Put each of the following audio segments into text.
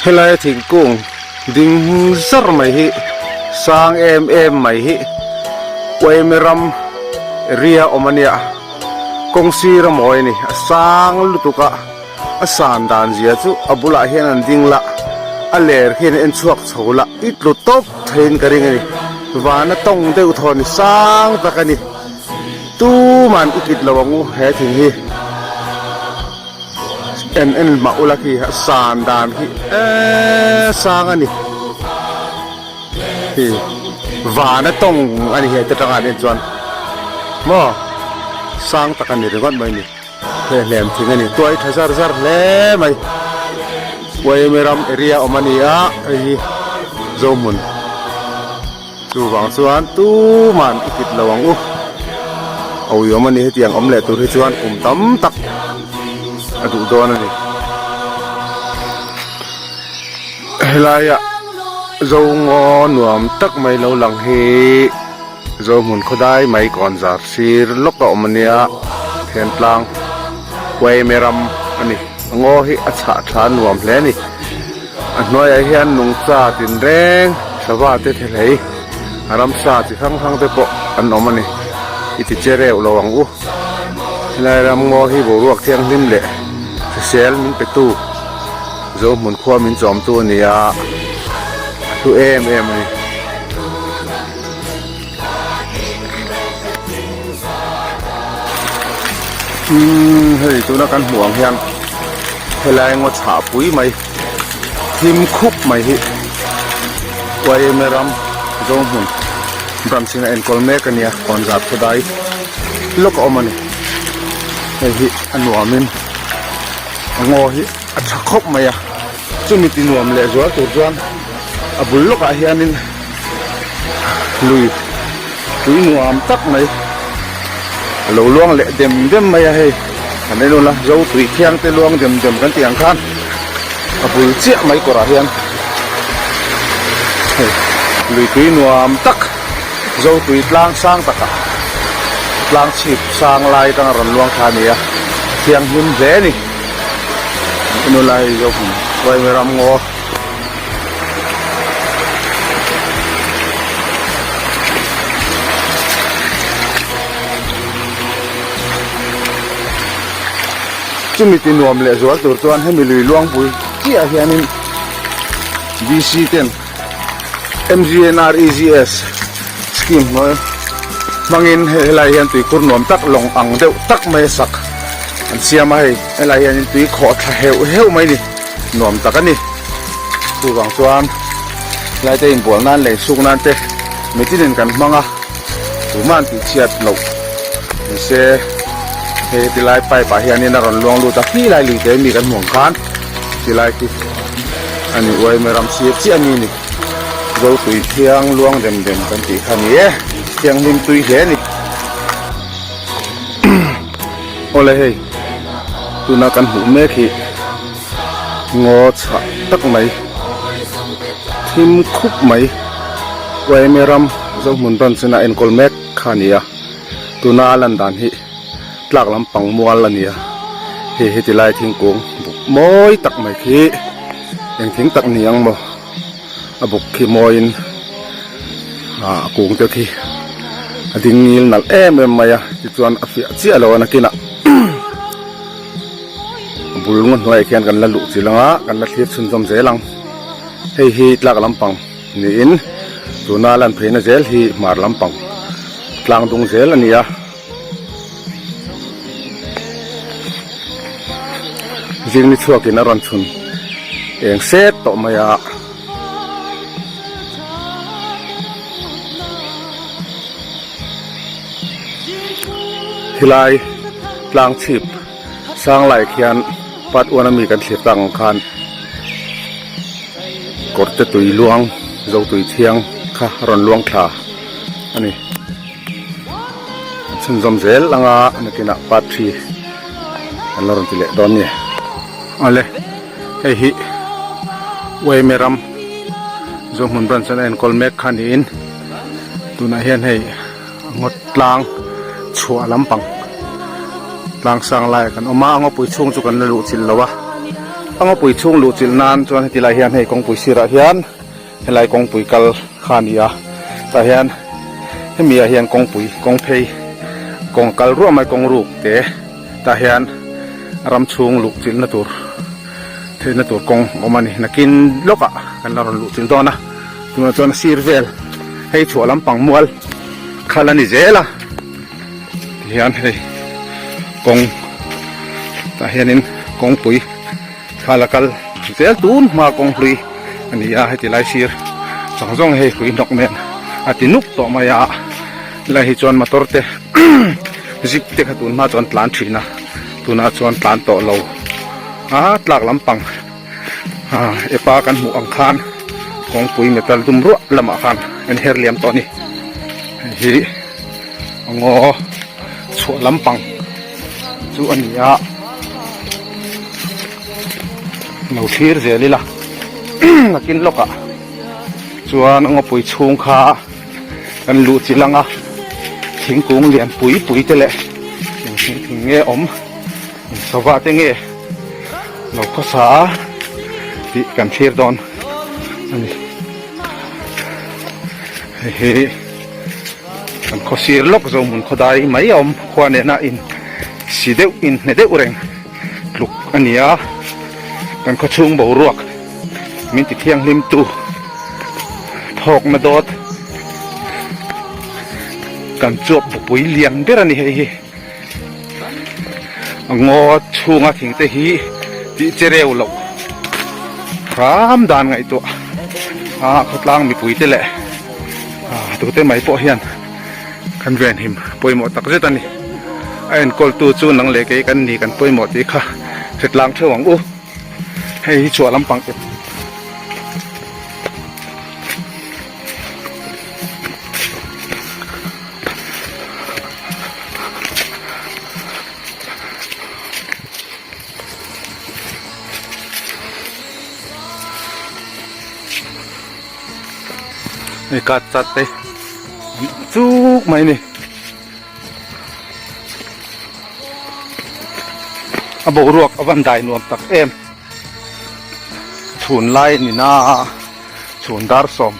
Helai thingkung ding zar mai hi sang em em mai hi Uaime ram area awm a nia kawng sir a mawi a ni a sang lutuk a a san dan zia chu a bulah hian an ding la a ler khian a en chhuak chho la i tlu tawp theiin ka ring a ni van a tawng deuh thaw ni sang tak a ni tuman i kit lo ang u he thing hi. En en mah ula khi a san dan khi eee sang a ni hi van a tawng a ni hei te tangah nen chuan maw sang tak a ni ringawt mai ni he hlem thing a ni tuai tha zar zar hle mai Uaime ram area awm a ni a hei hi Zohmun. Chuvang chuan tuman i kit lo ang u. A uiawm a ni hetiang awm leh tur hi chuan kum tam tak a duh dawn a ni. Helaiah Zongaw nuam tak mai lo lang hi Zohmun khawdai mai kawn zar sir lawk a awm a nia Thentlang Uaime ram a ni. A ngaw hi a chhah tha nuam hle a ni. A hnuaiah hian nungcha tinreng sava te thelhei a ramsa chi hrang hrang te pawh an awm a ni i ti che reuh lo ang u helai ram ngaw hi boruak thianghlim leh hrisel min pe tu zo hmun khua min chawm tu a ni a a hlu em em a ni. Umm hei tuna kan hmuh ang hian helai ngaw chhah pui mai thim khup mai hi yma ram Zohmun branch in a enkawl mek a nia kawnzar khawdai lawk a awm a ni hei hi a nuamin a ngaw hi a tha khawp mai a chumi ti nuam leh zual tur chuan a bul lawkah hianin lui tui nuam tak mai a lo luang leh dem dem mai a hei kan en ula zo tui thiang te luang dem dem kan tih ang khan a bul chiah mai kawrah hian hei lui tui nuam tak zo tui tlang sang takah tlang chhip sang lai atanga rawn luang thla a ni a thianghlim hle a ni en ula hei zo hmun ram ngaw. Chumi ti nuam leh zual tur chuan hemi lui luang bul chiah hianin DC ten MGNREGS scheme hnuai hmangin hei helai hian tuikhur nuam tak lawng ang deuh tak mai a sak an siam a hei helai hianin tui khawh thla heuh heuh mai a ni. Nuam tak a ni. Chuvang chuan helai te inbual nan leh insuk nan te mitinin kan hmang a, tumah an tihchhiat loh ni se hei heti lai pipe ah hianin a rawn luang lut a, khi lai lui te mi kan hmuh ang khan ti lai khi a ni uaime ram sir chiah a ni ni. Zotui thiang luang dem dem kan tih kha a ni e, thianghlim tui hle a ni. Awle hei tuna kan hmuh mek hi ngaw chhah tak mai thim khup mai yma ram Zohmun branch in a enkawl mek kha a ni a tuna a lan dan hi tlak lampang mual a ni a hei heti lai thingkung buk mawi tak mai khi eng thing tak ni ang maw a buk khi mawiin ah a kung te khi a ding ngil nalh em em mai a tichuan a fiah chiah lo a nakinah a bul ngaw hnuaiah khian kan la luh chilh ang a kan la thlir chhunzawm zel ang hei hi tlak lampang niin tuna lan pheina zel hi hmar lampang tlang dung zel a ni a. Zing ni chhuakin a rawn chhun eng set tawh mai a. Helai tlang chhip sang lai khian part one ami kan thlir tak ang khan kawr te tui luang zo tui thiang kha a rawn luang thla a ni. Chhunzawm zel anga nakinah part 3 kan la rawn ti leh dawn ni. Awle hei hi Uaime ram Zohmun branch an enkawl mek kha niin tunah hian hei a ngawt tlang chhuah lampang tlang sang laiah kan awm a, a ngawpui chhung chu kan la luh chilh lo a. A ngawpui chhung luh chilh nan chuan heti lai hian hei kawngpui sirah hian helai kawngpui kal kha a ni a tah hian hemi ah hian kawngpui kawng phei kawng kal ruah mai kawng ruk te tah hian ram chhung luh chilhna tur theihna tur kawng a awm a ni nakin lawkah kan la rawn luh chilh dawn a tunah chuan a sir vel hei chhuah lampang mual khal a ni zel a. Tihian hei kawng tah hianin kawngpui thla la kal zel tun hma kawng hlui a ni a heti lai sir zawng zawng hei hlui hnawk nen a ti nuk tawh mai a helai hi chuan motor te zip te kha tun hma chuan tlan thin a tunah chuan tlan tawh lo a tlak lampang ah epa kan hmuh ang khan kawngpui metal dum ruah lamah khan an her liam tawh a ni hei hi. Ngaw chhuah lampang chu a ni a lo thlir zel ila nakin lawkah chuan ngawpui chhung kha kan luh chilh ang a thingkung lian pui pui te leh eng thing thing nge awm eng sava te nge lo khawsa a tih kan thlir dawn a ni hei hi. Kan khaw sir lawk zo hmun khaw dai mai a awm khua nena in si deuh in hne deuh reng tluk a ni a kan khaw chhung boruak min ti thianghlim tu thawkna dawt kan chuap bupui lian ber a ni hei hi a ngaw chhunga thing te hi tih che reu loh hram dan ngaihtuah a khawtlang mipui te leh. Ah tute mai pawh hian kan venhim pawimawh tak zet a ni. A enkawltu chu nang leh kei kan ni kan pawimawh tih kha hretlang theuh ang u. Hei hi chhuah lampang ep. Hei kat chat te chuk mai a ni a boruak a van dai nuam tak em chhun lai a ni na chhun dar 12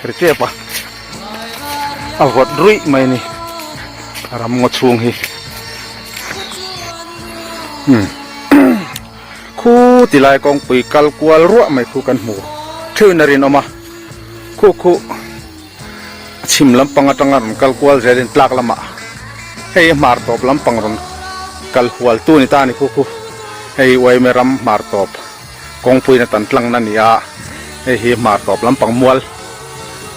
ri tep a a vawt ruih mai a ni a ram ngaw chhung hi umm. Khu ti lai kawngpui kal kual ruah mai khu kan hmu theuhin a rinawm a, khu khu a chhim lampang atanga rawn kal kual zelin tlak lamah hei hmar tawp lampang rawn kal hual tu ni ta a ni khu khu hei uaime ram hmar tawp kawngpuiin a tan tlangna a ni a, hei hi hmar tawp lampang mual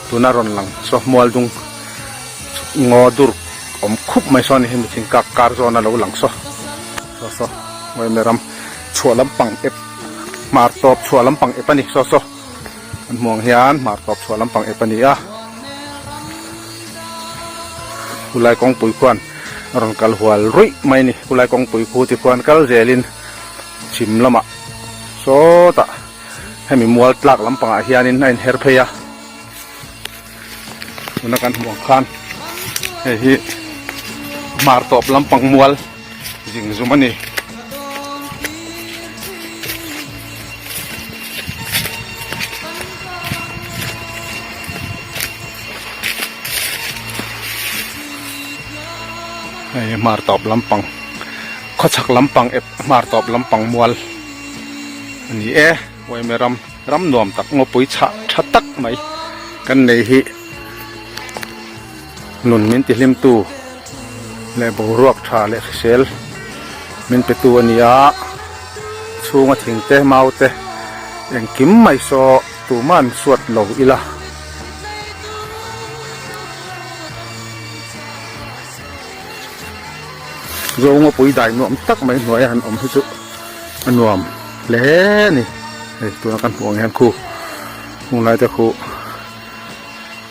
tuna rawn lang saw mual dung ngaw dur awm khup mai saw a ni hemi thingkak kar zawn a lo lang saw. Saw saw Uaime ram chhuah lampang ep hmar tawp chhuah lampang ep a ni saw saw an hmuh ang hian hmar tawp chhuah lampang ep a ni a khulai kawngpui khuan a rawn kal hual ruih mai a ni khulai kawngpui khu ti khuan kal zelin chhim lamah sawtah hemi mual tlak lampangah hianin a inher phei a tuna kan hmuh ang khan hei hi hmar tawp lampang mual. Zing zum a ni. Hei hmar tawp lampang khawchhak lampang ep hmar tawp lampang mual a ni e uaime ram ram nuam tak ngawpui chhah tha tak mai kan nei hi. Nun min tihlimtu leh boruak tha leh hrisel min petu a ni a, chhunga thing te mau te engkim mai saw tuman suat lo ila. Zawngawpui dai nuam tak mai hnuaia han awm hi chu a nuam hle a ni, hei tuna kan hmuh ang hian khu hung lai te khu.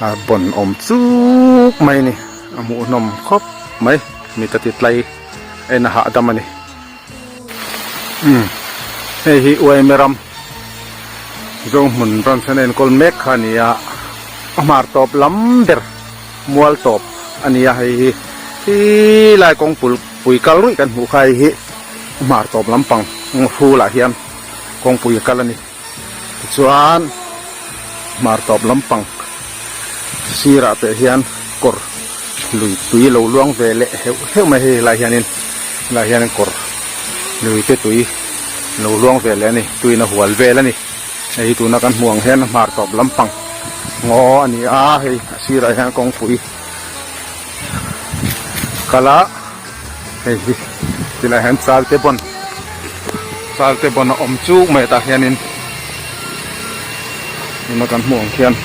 A bawn awm chuk mai a ni a hmuhnawm khawp mai mi ta ti tlai en a hahdam a ni umm hei hi uaime ram zohmun branch an enkawl mek kha a ni a a hmar tawp lam ber mual tawp a ni a hei hi khi lai kawngpul pui kal ruih kan hmuh kha hei hi a hmar tawp lampang hrulah hian. kawngpui a kal a ni. Tichuan hmar tawp lampang sirah te hian kawr lui tui lo luang ve leh heuh heuh mai hei helai hianin helai hianin kawr lui te tui lo luang ve leh a ni tuiin a hual vel a ni hei hi tuna kan hmuh ang hian hmar tawp lampang ngaw a ni a hei a sirah hian kawngpui kal a. Hei hi tilai hian chal te bawn chal te bawn a awm chuk mai tah hianin tuna kan hmuh ang khian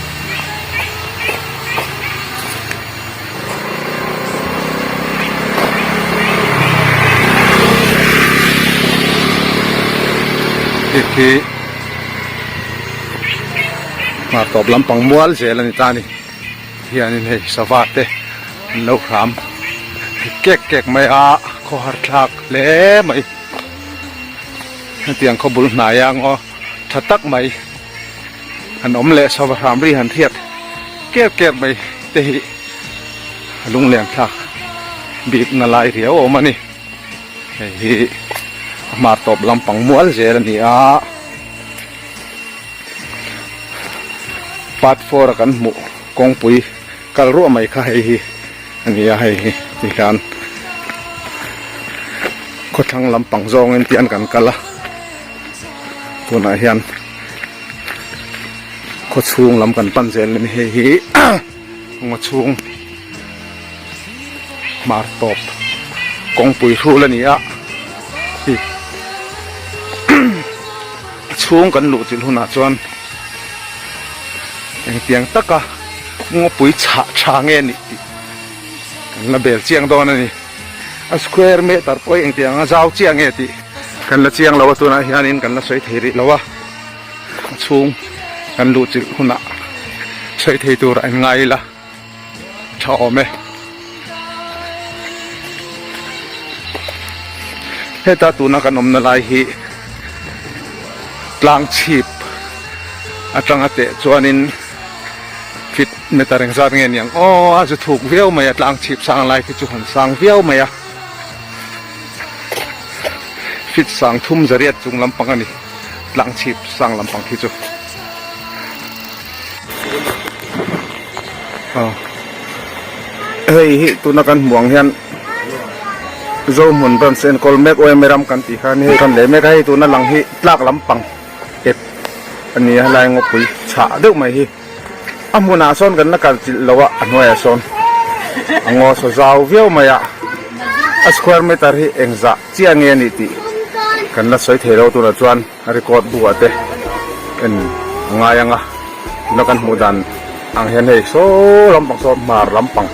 hei khi hmar tawp lampang mual zel a ni ta a ni. Hianin hei sava te an lo hram kek kek mai a khawhar thlak hle mai hetiang khaw bul hnai ang aw tha tak mai an awm leh sava hram ri han hriat kek kek mai te hi a lungleng thlak bik na lai riau a awm a ni hei hi a hmar tawp lampang mual zel a ni a. Part four a kan hmuh kawngpui kal ruah mai kha hei hi a ni a hei hi ti hian khawthlang lampang zawngin tian kan kal a tunah hian khaw chhung lam kan pan zel a ni hei hi ngaw chhung hmar tawp kawngpui hrul a ni a hi a chhung kan luh chilh hunah chuan engtiang taka ngawpui chhah tha nge nih tih kan la bel chiang dawn a ni a square meter pawh hi engtiang anga zau chiah nge tih kan la chiang lo a tunah hianin kan la sawi thei rih lo a a chhung kan luh chilh hunah sawi thei tur a inngai ila tha awm e. Heta tuna kan awmna lai hi tlang chhip atanga teh chuanin feet meter engzat nge niang aw a zu thuk viau mai a tlang chhip sang lai khi chu han sang viau mai a feet sang thum zariat chung lampang a ni tlang chhip sang lampang khi chu. Hei hi tuna kan hmuh ang hian Zohmun branch enkawl mek OMA ram kan tih kha a ni hei kan leh mek a hei tuna lang hi tlak lampang ep a ni a helai ngawpui chhah deuh mai hi a hmunah sawn kan la kal chilh lo a a hnuaiah sawn a ngaw saw zau viau mai a a square meter hi engzah chiah nge a nih tih kan la sawi thei lo tunah chuan. A record bu ah te en a ngai ang a tuna kan hmuh dan ang hian hei saw lampang saw hmar lampang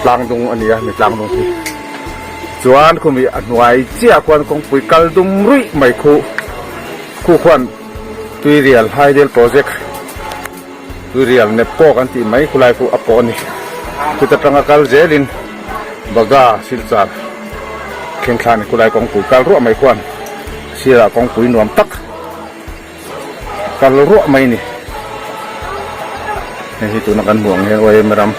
tlang dung a ni a mi tlang dung hi chuan khumi a hnuai chiah khuan kawngpui kal dum ruih mai khu khu khuan tuirial hydel project tuirial nepco kan tih mai khulai khu a pawh a ni chuta tanga kal zelin baga silchar thleng thla a ni khulai kawngpui kal ruah mai khuan sirah kawngpui nuam tak kal ruah mai a ni hei hi tuna kan hmuh ang hian OM ram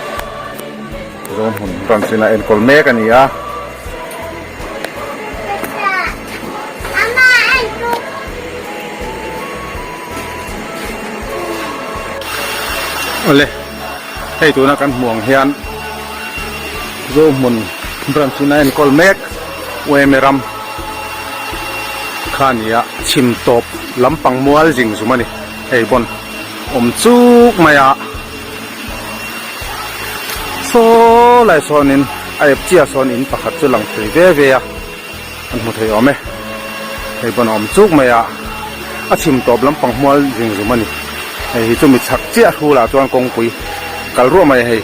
zawng hmun branch in a enkawl mek a ni a. Awle hei tuna kan hmuh ang hian Zohmun branch in a enkawl mek UMA ram kha a ni a chhim tawp lampang mual zing zum a ni hei pawn awm chuk mai a saw lai sawnin a ep chiah sawn in pakhat chu lang thei ve ve a. An hmu thei awm e. Hei pawn a awm chuk mai a, a chhim tawp lampang hmual zing zum a ni. Hei hi chumi chhak chiah hrulah chuan kawngpui kal ruah mai a hei.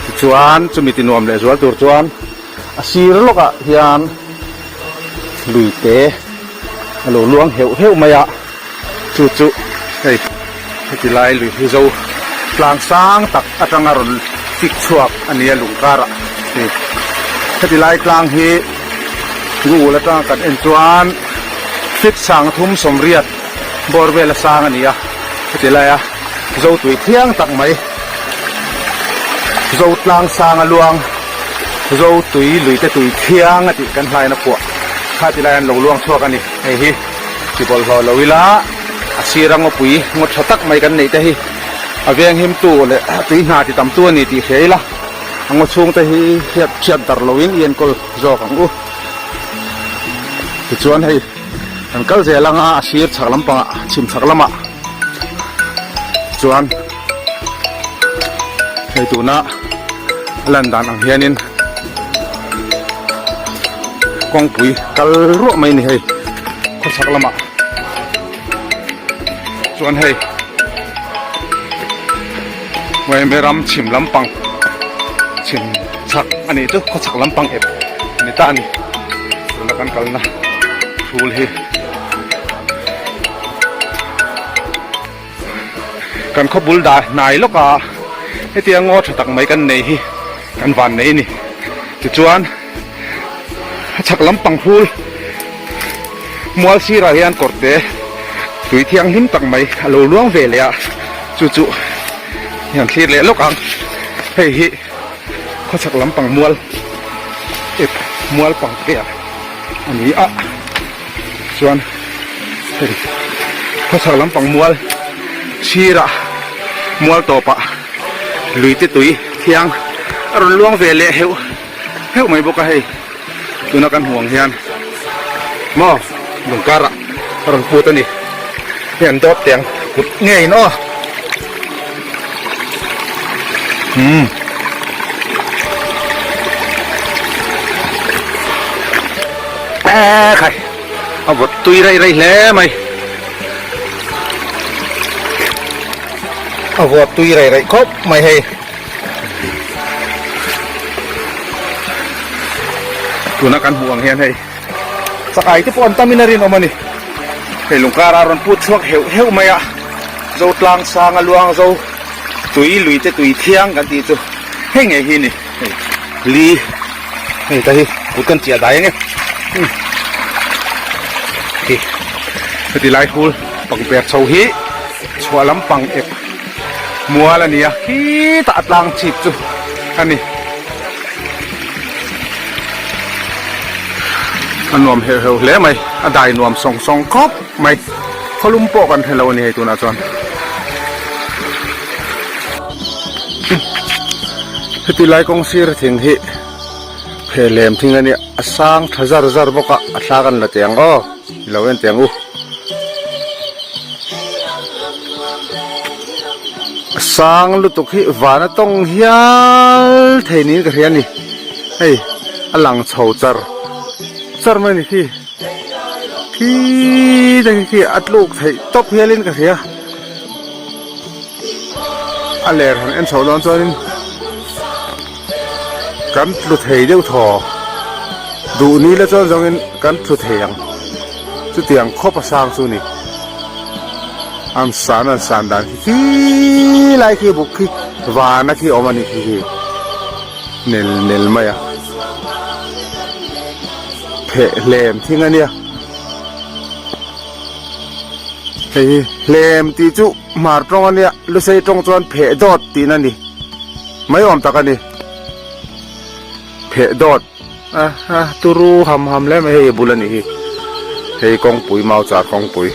Tichuan chumi ti nuam leh zual tur chuan a sir lawkah hian lui te a lo luang heuh heuh mai a, chu chu hei heti lai lui hi zo tlang sang tak atanga rawn fik chhuak a ni a lung karah hei heti lai tlang hi Google atanga kan en chuan fit sang thum sawmriat bawr vel a sang a ni a heti laia zo tui thiang tak mai zo tlang sang a luang zo tui lui te tui thiang a tih kan hlain a phuah kha ti lai an lo luang chhuak a ni hei hi. Ti bawlhhlawh lo ila a sira ngawpui ngaw tha tak mai kan neih te hi a veng him tu leh tui hna ti tam tu a ni tih hria ila a ngaw chhung te hi hiat chhiat darh lo in i enkawl zawk ang u. Tichuan hei kan kal zel anga a sir chhak lampangah chhim chhak lamah chuan hei tuna a lan dan ang hianin kawngpui kal ruah mai a ni hei khawchhak lamah chuan hei Ngaihme ram chhim lampang chhim chhak a nih chu khawchhak lampang ep a ni ta a ni tuna kan kalna hrul hi. Kan khaw bul dah hnai lawk a hetia ngaw tha tak mai kan nei hi kan van nei a ni. Tichuan a chhak lampang hrul mual sirah hian kawrte tui thianghlim tak mai a lo luang ve leh a, chu chu i han thlir leh lawk ang. Hei hi khawchhak lampang mual ep mual pang te a ni a. Chuan hei khawchhak lampang mual sirah mual tawpah lui te tui thiang a rawn luang ve leh heuh heuh mai bawk a hei tuna kan hmuh ang hian maw lung karah a rawn put a ni hei an dawt teng kut ngeiin aw umm. Ekhai a vawt tui rei rei hle mai a vawt tui rei rei khawp mai hei tuna kan hmuh ang hian hei chakai te pawh an tam in a rinawm a ni hei lungkar a rawn put chhuak heuh heuh mai a zo tlang sang a luang zo tui lui te tui thiang kan tih chu hei ngei hi a ni hei li. Hei ta hi kut kan chiah dai ange khi heti lai hul pang per chho hi chhuah lampang ep mual a ni a khitah a tlang chhip chu a ni a nuam heuh heuh hle mai a dai nuam sawng sawng khawp mai khawlum pawh kan hre lo a ni hei tunah chuan. Heti lai kawng sir thing hi pheh lem thing a nia a sang tha zar zar bawk a a thla kan la teh ang aw i lo en teh ang u a sang lutuk hi van a tawng hial thei niin ka hria a ni hei a lang chho char char mai a ni khi khi te khi khi a tluk theih tawp hialin ka hria. A ler han en chhoh dawn chuanin kan tlu thei deuh thaw duh ni la chuan zawngin kan tlu thei ang chutiang khawp a sang chu ni an san an san dan khi khi lai khi buk khi vana khi awm a ni khi khi nel nel mai a pheh hlem thing a nia. Hei hi hlem tih chu hmar tawng a nia lusei tawng chuan pheh dawt tihna a ni mai awm tak a ni pheh dawt a a turu ham ham hle mai hei a bul a nih hi hei kawngpui mau char kawngpui.